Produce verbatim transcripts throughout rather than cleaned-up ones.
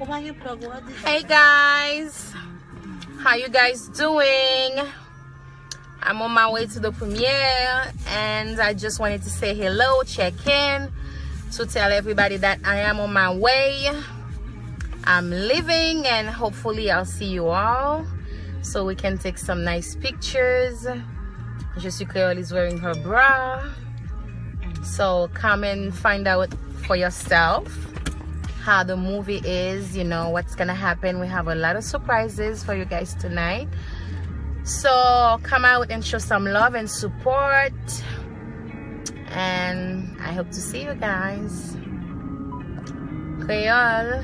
Hey guys, how you guys doing? I'm on my way to the premiere and I just wanted to say hello, check in, to tell everybody that I am on my way. I'm leaving and hopefully I'll see you all so we can take some nice pictures. Je suis Créole is wearing her bra. So come and find out for yourself how the movie is, you know, what's gonna happen. We have a lot of surprises for you guys tonight. So come out and show some love and support. And I hope to see you guys. Creole.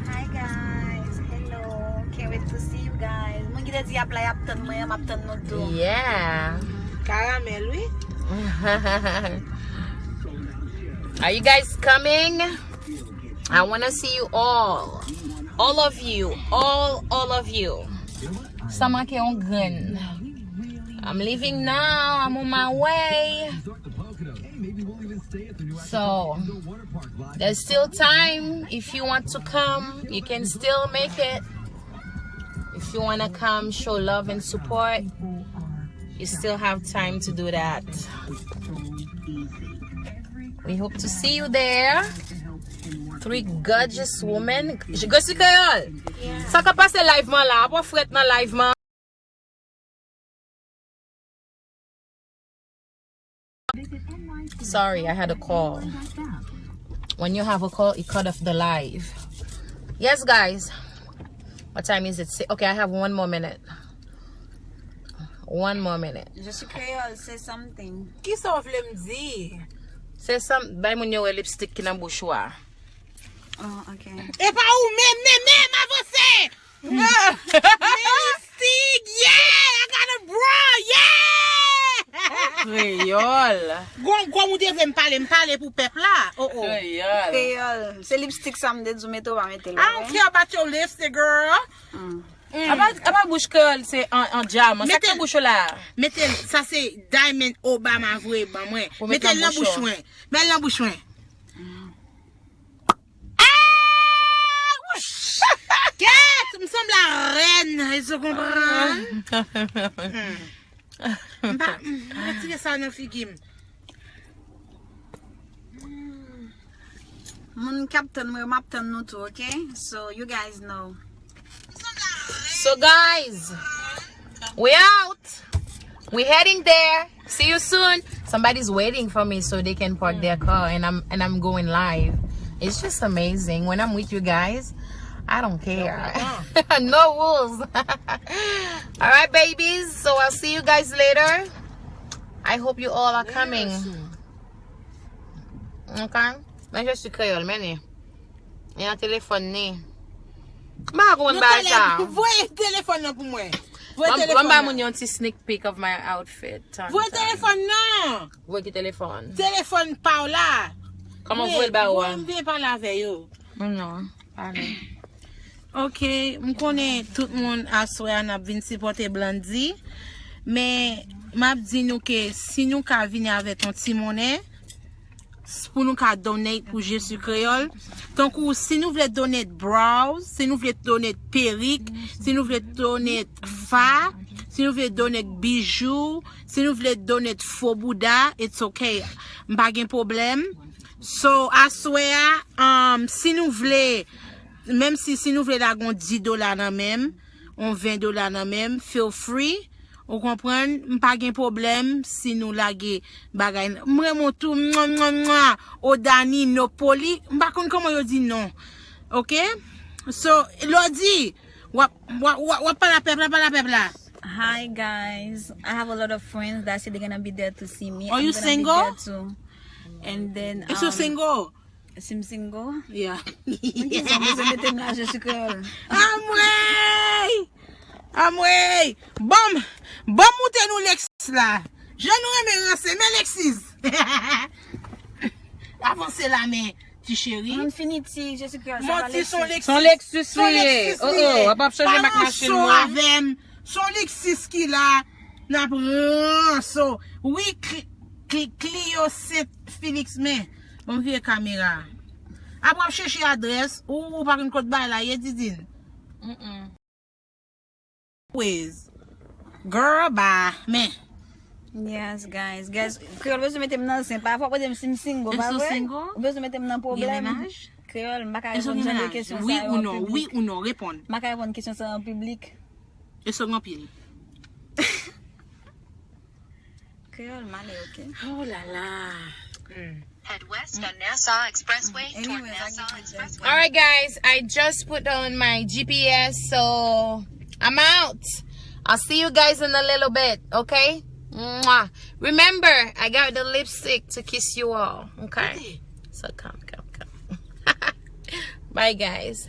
Hi guys. Hello. Can't wait to see you guys. Moun ki te di y ap la, y ap tann mwen, m ap tann nou tou. Yeah. Karamèl, wi. Are you guys coming? I want to see you all. All of you. All, all of you. Sa manke yon grenn. I'm leaving now. I'm on my way. So, there's still time. If you want to come, you can still make it. If you want to come, show love and support, you still have time to do that. We hope to see you there. Three gorgeous women. Je suis Creole. Sa ka pase live man la? Apa frèt nan live man? Sorry, I had a call. When you have a call, it cut off the live. Yes, guys. What time is it? Si- Okay, I have one more minute. One more minute. Je suis Creole, say something. Ki sa w vle m di? Se sa, bay moun yo wè lipstick ki nan bouch ou a. Oh, okay. E pa ou menm, menm, menm, avanse! Lipstick, yeah! I got a bra, yeah! Kreyòl. Gwo, gwo, ou te vle m pale, m pale pou pèp la. Oh, oh. Kreyòl. Kreyòl. Se lipstick sa m te di w mete, w pa mete l, I don't care about your lipstick, girl. Mm. Apa, apa bouch kreyòl se an, an dyaman. Sa k nan bouch ou la? Mete l, sa se Diamond Obama voye ban mwen. Mete l nan bouch mwen. Mete l nan bouch mwen. Ah! Wouch! Kèt! M sanble a rèn, èske w konprann? Hmm. M pa, m retire sa nan figi m. Hmm. Moun k ap tann mwen, m ap tann nou tou, okay? So, you guys know. So, guys, we out. We heading there. See you soon. Somebody's waiting for me so they can park their car, and I'm and I'm going live. It's just amazing when I'm with you guys. I don't care. No rules. All right, babies. So I'll see you guys later. I hope you all are coming. Okay? Men je suis Creole, men li. E nan telefòn ni. M pa konprann bagay sa. Voye telefòn nan pou mwen. Voye telefòn nan. Ban moun yon ti sneak peek of my outfit. Voye telefòn nan. Voye ki telefòn? Telefòn pa w la. Kòman voye l ba ou a? Voye m vin pale avè yo. Non, pale. Ok, m konnen tout moun aswè a n ap vin sipòte Blandy. Men, m ap di nou ke si nou ka vini avèk yon ti monnen, s- pou nou ka donate pou Je suis Créole. Tankou si nou vle donate brows, si nou vle donate perik, si nou vle donate fa, si nou vle donate bijou, si nou vle donate fo bouda, it's okay. M pa gen pwoblèm. So, aswè a, um, si nou vle, menm si, si nou vle lage yon dis dola nan men m, yon ven dola nan men m, feel free. Ou konprann? M pa gen pwoblèm si nou lage bagay. M renmen w tou. Mwa, mwa, mwa. Odani, Nopoli. M pa konn kòman yo di non. Ok? So, Lodi, w ap, w ap, w ap, w ap pale a pèp la, pale a pèp la. Hi guys, I have a lot of friends that say they're gonna be there to see me. Are you single? I'm gonna be there too. And then, um, single? Si m single? Yeah. Mwen gen sa bezwen mete m la, Je suis Créole. Anmwey! Anmwey! Banm, banm moute nou Lexis la. Jan nou renmen ranse, men Lexis. Avanse la, men, ti cheri. Infinity, Je suis Créole. Manti, se yon Lexis. Se yon Lexis li ye. Oh, oh, w ap ap chanje mak machin mwen. Pa ranse avè m. Se yon Lexis ki la. N ap ranse w. Wi, Cl- Cl- Clio Saint Felix, men. Ban m vire kamera. Apre w ap chèche adrès, ou, ou pa konn kot bagay la ye, Didine. Ways. Girl, bye. Men. Yes, guys. Guys, Kreyòl bezwen mete m nan zen. Pafwa, w ap mete m si m single, pa vre? Ou bezwen mete m nan pwoblèm. Kreyòl, m pa ka reponn jan de kesyon sa yo an piblik. Wi ou non, reponn. M pa ka reponn kesyon sa yo an piblik. Èske w gen anpil? Kreyòl, m ale, ok. Oh la la. Head west on Nassau Expressway toward Anyways, I Nassau give you Expressway. All right, guys, I just put on my G P S, so I'm out. I'll see you guys in a little bit, okay? Mwah. Remember, I got the lipstick to kiss you all, okay? So come, come, come. Bye, guys.